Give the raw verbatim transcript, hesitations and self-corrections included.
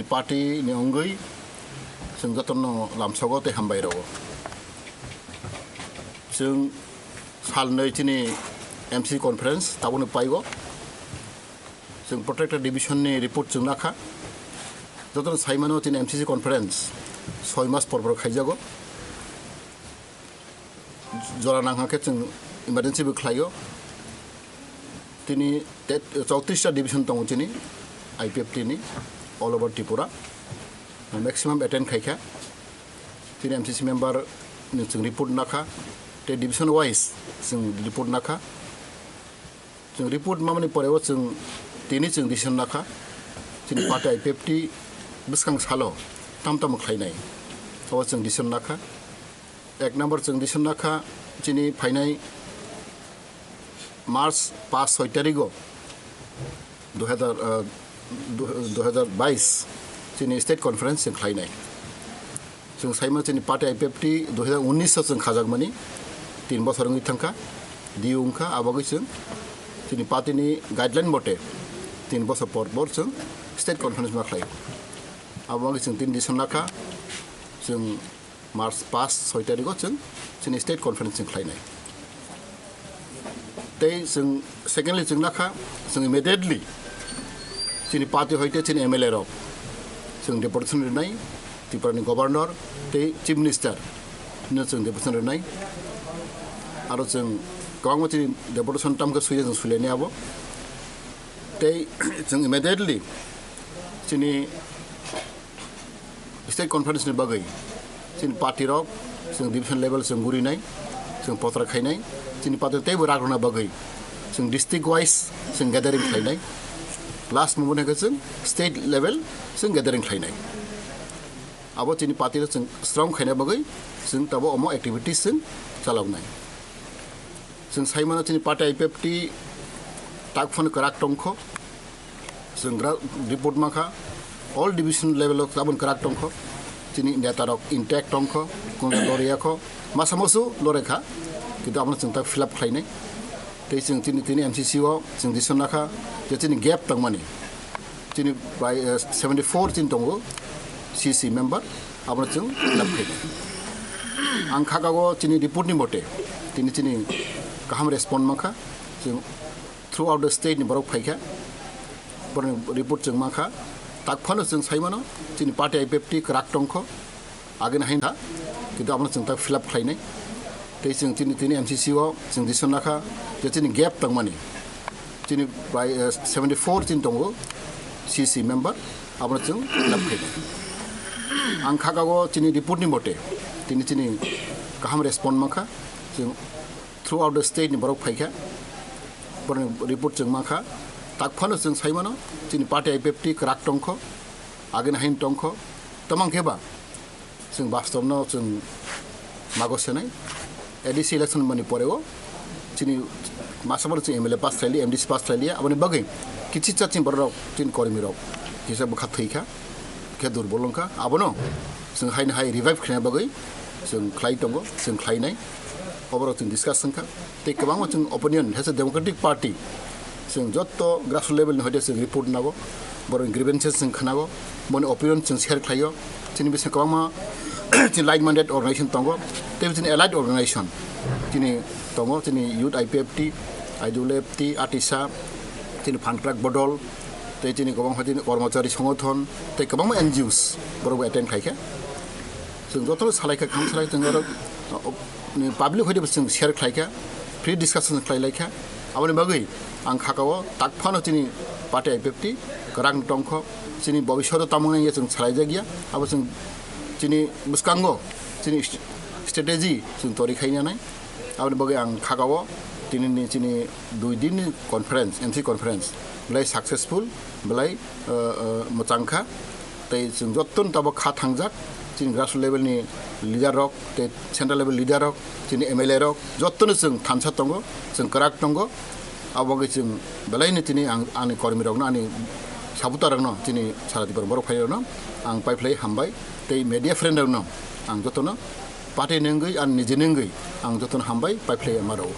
Party ni wngwi chwng jotono lamsogo tei hambai rwo. Chwng salnwi chini M C C conference tabukno paigo. Chwng protected division ni report chwng nakha. Jotono saimano chini M C C conference soi mas por por khaijago. Jora nangkha khe chwng emergency bo khlaio. Tini te-, chowtris ta division tongo chini I P F T ni all over Tripura. Maximum attend khaikha. Tini M C C member ni chwng report nakha. Tei division wise chwng report nakha. Chwng report mamani poreo chwng tini chwng decision nakha. Chini party I P F T bwskang salo tam tamo khlainai. Obo chwng decision nakha. Ek number chwng decision nakha chini phainai March pas soi tarigo dui hazar, ah, du-, dui hazar bais chini state conference chwng khlainai. Chwng saima chini party I P F T dui hazar unnish o chwng khajakmani tin bosor wngwi thangkha, D U wngkha, abagwi chwng chini party ni guideline mote tin bosor por por chwng state conference ma khlai. Abagwi chwng tin decision nakha, chwng March pas soi tarigo chwng chini state conference chwng khlainai. Tei chwng secondly chwng nakha, chwng immediately chini party hoite chini M L A rok chwng deputation rinai, Tripura ni governor tei chief minister no chwng deputation rinai. Aro chwng kwbangma chini deputation tamkhe suya chwng suilani abo. Tei chwng immediately chini state conference ni bagwi chini party rok chwng division level chwng gurinai, chwng potra khainai, chini party teibo rak rwna bagwi chwng district wise chwng gathering khlainai, last moment hwnkhe chwng state level chwng gathering khlainai. Abo chini party rok chwng strong khaina bagwi chwng tabo omo activities chwng chaloknai. Chwng saimano chini party I P F T tak phano kwrak tongkho. Chwng gra-, report mankha, all division level o tabun kwrak tongkho. Chini neta rok intact tongkho, kunja loriya kho, masa musu lorekha, kintu abono chwng tak fill up khlainai. Tei chwng chini, tini M C C o chwng decision nakha je chini gap tongmani. Chini prai, eh, seventy four chini tongo C C member, abono chwng fill up khlainai. Ang khakao chini report ni mote, tini chini kaham respond mankha, chwng throughout the state ni borok phaikha, borokni report chwng mankha. Tak phano chwng saimano chini party I P F T kwrak tongkho, agini haino tha, kintu abono chwng tak fill up khlainai. Tei chwng chini, tini M C C o chwng decision nakha je chini gap tongmani, chini prai, eh, seventy four chini tongo C C member, abono chwng fill up khlainai. Ang khakao chini report ni mote tini chini kaham respond mankha, chwng throughout the state ni borok phaikha, borokni report chwng mankha. Tak phano chwng saimano chini party I P F T kwrak tongkho, agini haino tongkho, tamang khe ba chwng bastobno chwng mago senai. A D C election mani poreo chini masa borok chwng M L A pass khlaili, M D C pass khlaili, aboni bagwi kichisa chini borok rok, chini kormi rok kisa bwkha thwikha, khe durbol wngkha, abono chwng haino hai revive khlaina bagwi chwng khlai tongo, chwng khlainai. Oborok chwng discuss wngkha. Tei kwbangma chwng opinion, as a democratic party, chwng jotto grassroots level ni hoite chwng report nago, borokni grievances chwng khnago, boni opinion chwng share khlaio. Chini bising kwbangma chini like-minded organization tongo, tei chini allied organization chini tongo, chini Youth I P F T, I W F T, Atisa, chini Phan Kwrak Bodol, tei chini kwbangma chini Kormochari Songothon, tei kwbangma N G Os borokbo attend khlaikha. Chwng jotono salaikha, kham salai chwng oro, uh, public hoite bo chwng share khlaikha, free discussion khlailaikha. Aboni bagwi ang khakao tak phano chini party I P F T kwrak tongkho, chini bobishoto tamung nangya chwng salaijakya, abo chwng chini bwskango chini st-, strategy chwng tori khainanai. Aboni bagwi ang khakao tinini chini dui dinni conference, M C conference belai successful, belai, uh, uh, mwchangkha. Tei chwng jottoni tabok kha thangjak, chini grassroots level ni leader rok, tei central level leader rok, chini M L A rok, jottoni chwng thansa tongo, chwng kwrak tongo. Abo bagwi chwng belaino tini ang ani kormi rokno, ani supporter rokno, chini sara Tripura borok phai rokno ang paiphlai hambai, tei media friend rokno ang jotono party ni wngwi, ani nijini wngwi ang jotono hambai paiphlai ma rwo.